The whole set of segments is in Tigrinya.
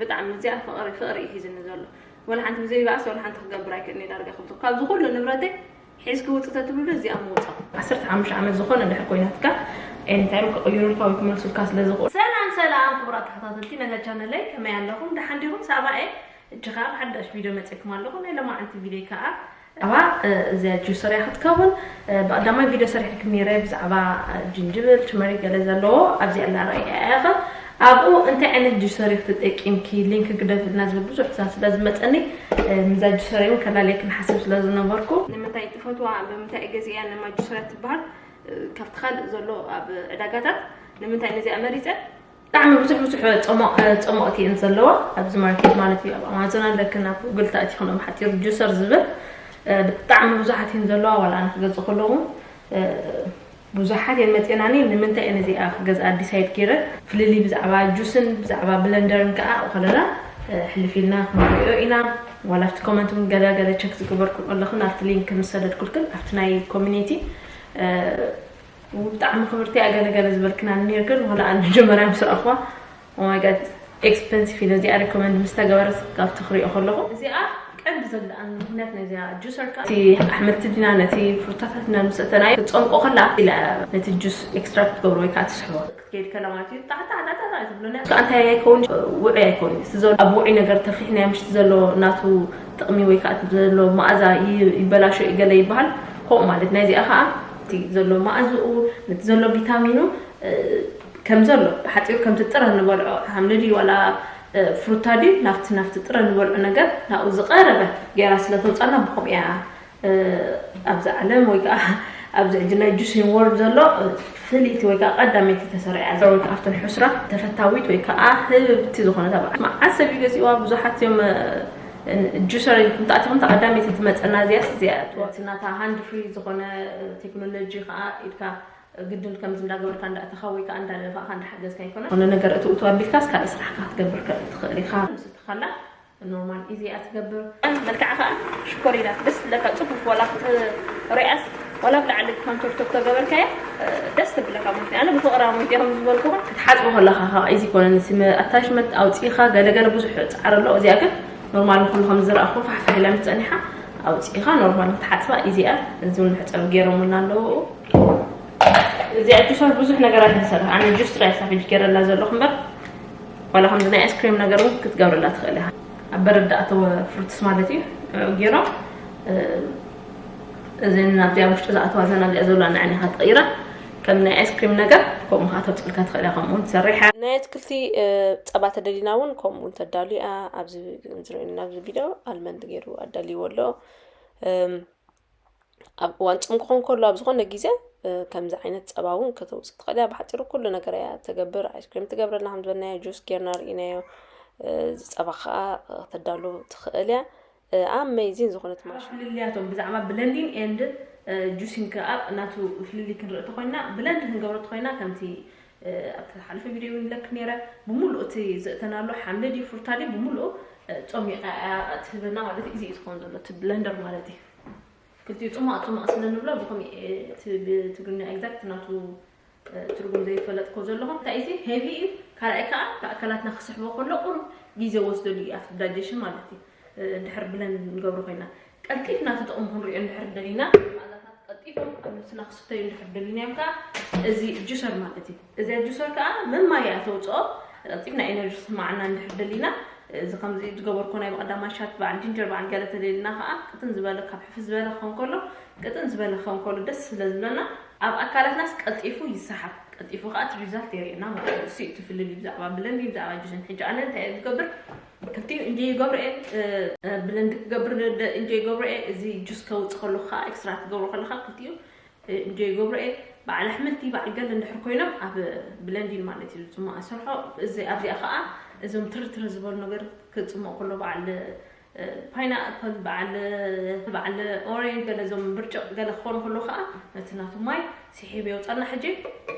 ብጣዕሚ እዚኣ ፍቕሪ ፍቕሪ እዩ ሒዝኒ ዘሎ። ወላ ሓንቲ ብዘይ ባእሲ ወላ ሓንቲ ክገብር ኣይክእልን እየ ዳርጋ ክብሉ። ካብዚ ኩሉ ንብረተይ ሒዝኪ ውፅእ ተትብሉ እዚኣ ምውፃእ። ዓሰርተ ሓሙሽተ ዓመት ዝኾነ እንድሕር ኮይናትካ፣ ኤኒታይም ክቕይሩልካ ወይ ክመልሱልካ ስለ ዝኽእሉ። ሰላም ሰላም ክቡራት ተኸታተልቲ ነዛ ቻነለይ፣ ከመይ ኣለኹም? ደሓን ዲኹም? ሳባ እየ። እጂ ኸዓ ብሓዳሽ ቪድዮ መፂእኩም ኣለኹ። ናይ ሎማዓንቲ ቪድዮ ከዓ ብዛዕባ እዚኣ ጁሰር እያ ክትከውን። ብቐዳማይ ቪድዮ ሰሪሕልኩም ነይረ ብዛዕባ ጅንጅብል፣ ቱመሪክ ገለ ዘለዎ፣ ኣብዚ ኣላ ረኣያ ኢኻ። ኣብኡ እንታይ ዓይነት ጁሰር ተጠቂምኪ ሊንክ ግደፍልና ዝብል ብዙሕ ትእዛዝ ስለ ዝመፀኒ፣ ምዛ ጁሰር እውን ከላልየክን ሓስብ ስለ ዝነበርኩ። ንምንታይ ትፈትዋ፣ ብምንታይ ገዚእያ፣ ንማ ጁሰር ትበሃል፣ ካብቲ ካልእ ዘሎ ኣብ ዕዳጋታት ንምንታይ ነዚኣ መሪፀ? ብጣዕሚ ብዙሕ ብዙሕ ጸሞቕ-፣ ጸሞቕቲ እየን ዘለዋ ኣብዚ ማርኬት ማለት እዩ። ኣብ ኣማዞን ኣለክን፣ ኣብ ጉግል ተኣቲኽን ኦም ሓጺሩ ጁሰር ዝብል፣ እ፣ ብጣዕሚ ብዙሓት እየን ዘለዋ። ዋላ ኣነ ክገዝእ ከለኹ፣ እ፣ ብዙሓት እየን መጺአናኒ። ንምንታይ እየን እዚኣ ክገዝኣ ዲሳይድ ገይረ? ፍልልይ ብዛዕባ ጁስን ብዛዕባ ብለንደርን ከኣ ከለና፣ እ፣ ሕልፍ ኢልና ክንሪኦ ኢና። ዋላ ኣብቲ ኮመንት እውን ገለ ገለ ቸክ ዝገበርኩን ኣለኽን፣ ኣብቲ ሊንክ ምስ ሰደድኩልክን፣ ኣብቲ ናይ ኮሚኒቲ፣ እ፣ ብጣዕሚ ክብርቲ እያ ገለ ገለ ዝበልክና ነይርክን፣ ዋላ ኣነ መጀመርያ ምስ ረኣኽዋ፣ ኦ ማይ ጋድ፣ ኤክስፐንሲቭ ኢለ እዚኣ ሪኮመንድ ምስ ተገበረት ካብቲ ክሪኦ ከለኹ። እዚኣ ቀንዲ ዘብለኣኒ ምኽንያት ናይዚኣ ጁሰር ከኣ፣ እቲ ኣሕምልቲ ዲና ነቲ ፍሩታታት ዲና ምስ እተናዮ ክትጸምቆ ከላ ኢላ ነቲ ጁስ ኤክስትራክት ትገብሮ ወይ ከኣ ትስሕቦ። ክትከይድ ከላ ማለት እዩ፣ ጣዕ ጣዕ ጣዕ ጣዕ ትብሎ ነያ። ከኣ እንታይ ኣይከውን፣ ውዑይ ኣይከውን። እቲ ዘሎ ኣብ ውዑይ ነገር ተፍሊሕናዮ ምሽቲ ዘሎ ናቱ ጥቕሚ ወይ ከኣ እቲ ዘሎ መኣዛ ይ-፣ ይበላሾ እዩ ገለ ይበሃል። ከምኡ ማለት ናይዚኣ ከኣ እቲ ዘሎ መኣዝኡ፣ ነቲ ዘሎ ቪታሚኑ፣ እ፣ ከም ዘሎ ብሓጺሩ ከምቲ ጥረ ንበልዖ ሓምሊ ድዩ ዋላ፣ እ፣ ፍሩታ ድዩ፣ ናብቲ፣ ናብቲ ጥረ ንበልዖ ነገር ናብኡ ዝቐረበ ገይራ ስለ ተውጻና ብኸምኡ እያ፣ እ፣ ኣብዚ ዓለም ወይ ከኣ ኣብዚ ሕጂ ናይ ጁሲን ወርልድ ዘሎ፣ እ፣ ፍልይቲ ወይ ከኣ ቀዳመይቲ ተሰሪዓ ወይ ከኣ ኣብተን ሕሱራት ተፈታዊት ወይ ከኣ ህብብቲ ዝኾነት ኣብ ዓለም። መዓስ ሰብ እዩ ገዚእዋ? ብዙሓት እዮም፣ እ፣ ን-፣ ጁሰር ኢልኩም ተኣቲኹም፣ እታ ቀዳመይቲ ትመጸና እዚኣስ እዚኣ እያ። እቲ ናታ ሃንድ ፍሪ ዝኾነ፣ እ፣ ቴክኖሎጂ ከኣ ኢድካ ግድን ከምዚ እንዳገበርካ እንዳእተኻ ወይ ከኣ እንዳደፋእካ እንዳሓገዝካ ኣይኮነን። ዝኾነ ነገር እትውትው ኣቢልካስ ካልእ ስራሕካ ክትገብር ከ-፣ ትኽእል ኢኻ። ምስ እትኻላ ኖርማል ኢዚ እያ ትገብር። መልክዓ ከኣ ሽኮር ኢላ ደስ ትብለካ፣ ጽፉፍ ዋላ ክትሪኣስ ዋላ ብላዕሊ ኮንቱር ቶክ ተገበርካያ፣ እ፣ ደስ ትብለካ። ማለት ኣነ ብፍቕራ ሞይት እያ ከም ዝበልኩኻ። ክትሓጽቦ ከለኻ ከኣ ኢዚ ኮነ፣ ንስም ኣታችመንት ኣውጺእኻ ገለ ገለ ብዙሕ ጻዕሪ ኣለዎ። እዚኣ ግን ኖርማል ንኹሉ ከም ዝረኣኹ ፋሕፋሕ ኢላ ምስ ጸኒሓ ኣውጺእኻ ኖርማል ክትሓጽባ ኢዚ እያ። እዚ እውን መሕጸቢ ገይሮምልና ኣለዉ። እዚኣ ጁሰር ብዙሕ ነገራት እያ ትሰርሕ። ኣነ ጁስ ጥራይ እያ ሳፊጅ ገይረላ ዘለኹ እምበር፣ ዋላ ከምዚ ናይ ኣይስክሪም ነገር እውን ክትገብረላ ትኽእል ኢኻ። ኣብ በረድ ዝኣተወ ፍሩትስ ማለት እዩ፣ ንዕኡ ገይሮም፣ እ፣ እዘን ናብዚኣ ውሽጢ ዝኣተዋ ዘን ኣብዚኣ ዘለዋ ንዓይንኻ ትቕይራ። ከም ናይ ኣይስክሪም ነገር ከምኡ ኸዓ ተውፅልካ ትኽእል እያ፣ ከምኡ እውን ትሰርሕ እያ። ናይ ኣትክልቲ፣ እ፣ ፀባ ተደሊና እውን ከምኡ እውን ተዳሉ እያ። ኣብዚ ንሪኦ ኣብዚ ቪድዮ ኣልመንድ ገይሩ ኣዳልይዎ ኣሎ። እም፣ ኣብ እዋን ጾም ክኾን ከሎ ኣብ ዝኾነ ግዜ፣ እ፣ ከምዚ ዓይነት ጸባ እውን ከተውጽእ ትኽእል እያ። ብሓጺሩ ኩሉ ነገር እያ ትገብር። ኣይስክሪም ትገብረልና ከም ዝበልናዮ፣ ጁስ ጌርና ርኢናዮ። እ፣ እዚ ጸባ ከኣ ከተዳሉ ትኽእል እያ። እ፣ ኣሜዚን ዝኾነት ማሽን። ፍልልያቶም ብዛዕባ ብለንዲንግ ኤንድ፣ እ፣ ጁሲንግ ከኣ ናቱ ፍልልይ ክንርኢ ተኾይና፣ ብለንድ ክንገብሮ ተኾይና ከምቲ፣ እ፣ ኣብቲ ዝሓለፈ ቪድዮ እውን ኢለክ ነይረ፣ ብምሉእ እቲ ዘእተናሉ ሓምሊ ድዩ ፍሩታ ድዩ ብምሉኡ፣ እ፣ ጾሚቓ እያ ትህበና ማለት እዩ። እዚ እዩ ዝኸውን ዘሎ እቲ ብለንደር ማለት እዩ። ክልቲኡ ጽማቕ ጽማቕ ስለ ንብሎ ብኸመይ፣ እ፣ እቲ ብትግርኛ ኤግዛክት ናቱ፣ እ፣ ትርጉም ዘይፈለጥኮ ዘለኹ። እንታይ እዚ ሄቪ እዩ፣ ካልኣይ ከኣ ኣካላትና ክስሕቦ ከሎ ቁሩብ ግዜ ወስደሉ እዩ ኣብቲ ዳይጀሽን ማለት እዩ። እ፣ ድሕር ብለንድ ንገብሮ ኮይና ቀልጢፍና እቲ ጥቕሙ ክንሪኦ እንድሕር ደሊና፣ መኣዛታት ቀልጢፎም ኣብ ነብስና ክስተዩ እንድሕር ደሊና እዮም ከኣ እዚ ጁሰር ማለት እዩ። እዚ ጁሰር ከኣ መማያ ተውፅኦ፣ ቀልጢፍና ኤነርጂ ክስማዓና እንድሕር ደሊና፣ እዚ ከምዚ ዝገበርኮ ናይ ብቐዳማይ ሻት በዓል ጅንጀር በዓል ገለ ተደሊና ከኣ ቅጥን ዝበለ ካብ ሕፍስ ዝበለ ክኸውን ከሎ፣ ቅጥን ዝበለ ክኸውን ከሎ ደስ ስለ ዝብለና ኣብ ኣካላትናስ ቀልጢፉ ይሰሓብ። ቀልጢፉ ከኣ እቲ ሪዛልት የርእየና ማለት እዩ። እሱ እዩ እቲ ፍልልይ ብዛዕባ ብለንድ ብዛዕባ ጁስን። ሕጂ ኣነ እንታይ እየ ዝገብር? ክልቲኡ እንጆይ ይገብሮ እየ፣ እ፣ እ፣ ብለንድ ክገብር ደ-፣ እንጆይ ይገብሮ እየ። እዚ ጁስ ከውጽእ ከለኹ ከኣ ኤክስትራክት ክገብሮ ከለኻ ክልቲኡ፣ እ፣ እንጆይ ይገብሮ እየ። በዓል ኣሕምልቲ በዓል ገለ እንድሕር ኮይኖም ኣብ ብለንዲን ማለት እዩ ጽማቕ ዝሰርሖ። እዚ ኣብዚኣ ከኣ እዞም ትርትር ዝበሉ ነገር ክጽመቑ ከሎ በዓል፣ እ፣ ፓይናፕል በዓል፣ በዓል ኦሬንጅ ገለ እዞም ብርጭቕ ገለ ክኾኑ ከሎ ከኣ ነቲ ናቱ ማይ ስሒብ የውጻልና። ሕጂ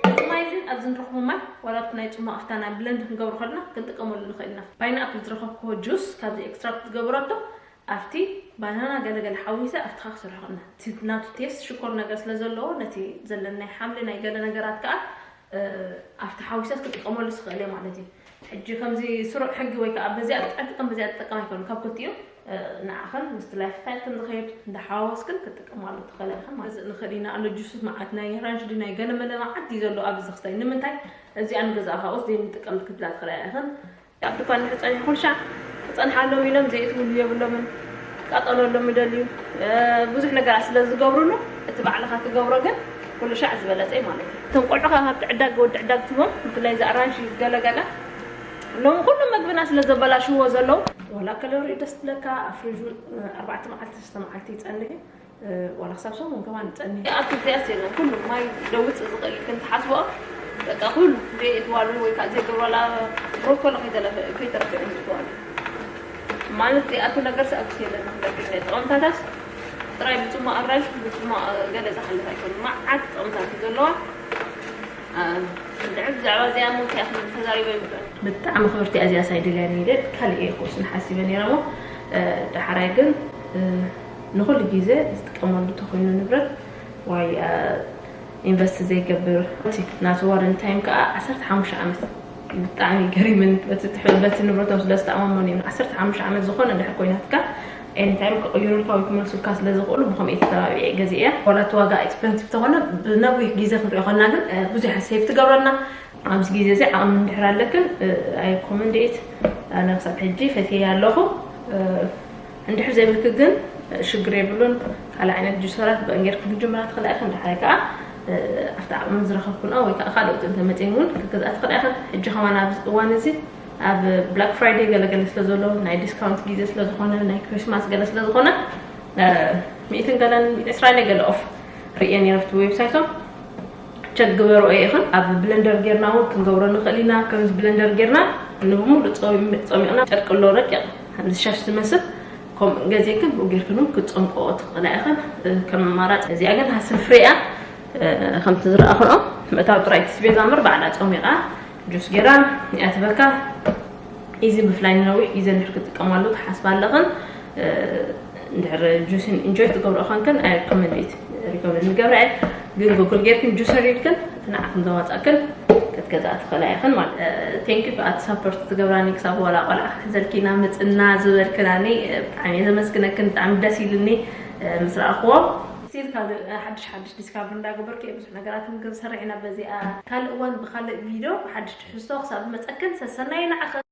እዚ ማይ እዚ ኣብዚ ንረኽቦ ማይ ዋላ ኣብቲ ናይ ጽማቕ ፍታና ብለንድ ክንገብሮ ከለና ክንጥቀመሉ ንኽእል ኢና። ፓይናፕል ዝረኸብክዎ ጁስ ካብዚ ኤክስትራክት ዝገበረቶ ኣብቲ ባናና ገለ ገለ ሓዊሰ ኣብቲ ከኣ ክሰርሖ ከለና እቲ ናቱ ቴስት ሽኮር ነገር ስለ ዘለዎ ነቲ ዘለናይ ሓምሊ ናይ ገለ ነገራት ከኣ፣ እ፣ ኣብቲ ሓዊሰ ክትጥቀመሉ ትኽእል እየ ማለት እዩ። ሕጂ ከምዚ ስሩዕ ሕጊ ወይ ከዓ በዚኣ ጥዕምቲ ከም በዚኣ ትጠቀም ኣይኮኑ ካብ ክልቲኡ ንዓኸን ምስቲ ላይፍ ስታይል ከም ዝኸይድ እንዳሓዋወስክን ክትጥቀማሉ ትኽእላ ኢኸን ማለት ንኽእል ኢና ኣሎ ጁስስ መዓት ናይ ራንሽ ድ ናይ ገለመለ መዓት እዩ ዘሎ ኣብዚ ዝኽስታይ ንምንታይ እዚኣ ንገዛእ ካውስ ዘይንጥቀም ክትብላ ትኽእላ ኢኸን ኣብ ድኳን ንክፀኒሑ ኩልሻዕ ክፀንሓሎም ኢሎም ዘይእትውሉ የብሎምን ቃጠሎ ኣሎ ምደልዩ ብዙሕ ነገራት ስለ ዝገብሩሉ እቲ ባዕልኻ ትገብሮ ግን ኩሉ ሻዕ ዝበለፀ ማለት እዩ እቶም ቆልዑ ካብ ሃብቲ ዕዳግ ወዲ ዕዳግ ትቦም ብፍላይ እዚ ኣራንሽ ገለገለ ሎም ኩሉ መግብና ስለ ዘበላሽዎ ዘለዉ ዋላ ከለሪ ደስ ትብለካ ኣብ ፍሪጁ ኣርባዕተ መዓልቲ ሰለስተ መዓልቲ ይፀንሕ እዩ ዋላ ክሳብ ሰሙን ከማን ይፀንሕ ኣብ ትዝያስ የለን ኩሉ ማይ ደውፅእ ዝኽእል ክንትሓስቦ በቃ ኩሉ ዘይእትዋሉ ወይ ከዓ ዘይገብረላ ብሮኮሎ ከይተረፈ እዩ ዝዋሉ ማለት ዘይኣቱ ነገር ሰኣብስ የለን ጥቐምታታስ ጥራይ ብፅሞ ኣራሽ ብፅሞ ገለ ዝሓልፍ ኣይኮኑ መዓት ጥቕምታት እዩ ዘለዋ እንድሕር ብዛዕባ እዚኣ ሞት ያኽል ተዛሪበ ይብለን ብጣዕሚ ክብርቲ ኣዚኣ ሳይደልያ ነይደ ካልእ እየ ኮስን ሓሲበ ነይረ ሞ ዳሕራይ ግን ንኩሉ ግዜ ዝጥቀመሉ ተኮይኑ ንብረት ዋይ ኢንቨስት ዘይገብር ናቱ ዋረን ታይም ከዓ ዓሰርተ ሓሙሽተ ዓመት ብጣዕሚ ገሪምን በቲ ንብረቶም ስለ ዝተኣማመኑ እዮም ዓሰርተ ሓሙሽተ ዓመት ዝኾነ ድሕር ኮይናትካ ኤኒታይም ክቕይሩልካ ወይ ክመልሱልካ ስለ ዝኽእሉ ብኸምኡ ተተባቢዐ ገዚአ ዋላ እቲ ዋጋ ኤክስፐንሲቭ ተኾነ ብነዊሕ ግዜ ክንሪኦ ከልና ግን ብዙሕ ሴፍ ትገብረና ኣብዚ ግዜ እዚ ዓቕሚ እንድሕር ኣለክን ኣይ ኮመንዴት ኣነ ክሳብ ሕጂ ፈትየ ኣለኹ እንድሕር ዘይብልክ ግን ሽግር የብሉን ካልእ ዓይነት ጁሰራት ብእንጌርክን ክጅምራ ትኽእላ ኢኽን ድሓይ ከዓ ኣብቲ ዓቕሚ ዝረኸብኩንኦ ወይ ከዓ ካልኦት እንተመፅን እውን ክገዝኣ ትኽእላ ኢኽን ሕጂ ከማን ኣብዚ እዋን እዚ ኣብ ብላክ ፍራይደይ ገለገለ ስለ ዘሎ ናይ ዲስካውንት ግዜ ስለ ዝኾነ ናይ ክሪስማስ ገለ ስለ ዝኾነ ሚእትን ገለን ዕስራ ናይ ገለ ኦፍ ርእየ ነይረ ኣብቲ ዌብሳይቶም ቸክ ግበርኦ ኢኽን ኣብ ብለንደር ጌርና እውን ክንገብሮ ንኽእል ኢና ከምዚ ብለንደር ጌርና ንብሙሉእ ጸሚቕና ጨርቂ ኣሎ ረቂቕ ከምዚ ሻሽ ዝመስል ከምኡ ገዜክን ብኡ ጌርክን እውን ክትጸምቅኦ ትኽእላ ኢኽን ከም ኣማራፂ እዚኣ ግን ሃስል ፍሪ እያ ከምቲ ዝረኣኽንኦ ምእታው ጥራይ ትስቤዛ እምበር ባዕላ ጸሚቓ ጁስ ጌራ እያ ትበካ ኢዚ ብፍላይ ንነዊሕ ግዜ እንድሕር ክትጥቀማሉ ትሓስባ ኣለኽን እንድሕር ጁስን ኢንጆይ ትገብሮ ኸንክን ኣይ ሪኮመንድ ሪኮመንድ ንገብራ እየ ግን ጉግል ጌርክን ጁሰር ኢልክን እቲ ንዓኽን ዘዋፃእክን ክትገዝኣ ትኽእላ ኢኽን ማለት ቴንክ ዩ ኣቲ ሳፖርት ትገብራኒ ክሳብ ዋላ ቆልዓ ክትሕዘልኪ ኢና መፅና ዝበልክናኒ ብጣዕሚ እየ ዘመስግነክን ብጣዕሚ ደስ ኢልኒ ምስ ረኣኽዎ ስቲል ካብ ሓድሽ ሓድሽ ዲስካቨር እንዳገበርኩ እየ ብዙሕ ነገራት ምግብ ሰሪሕና በዚኣ ካልእ እዋን ብካልእ ቪድዮ ብሓድሽ ትሕዝቶ ክሳብ መፀክን ሰሰናይ ንዓኸ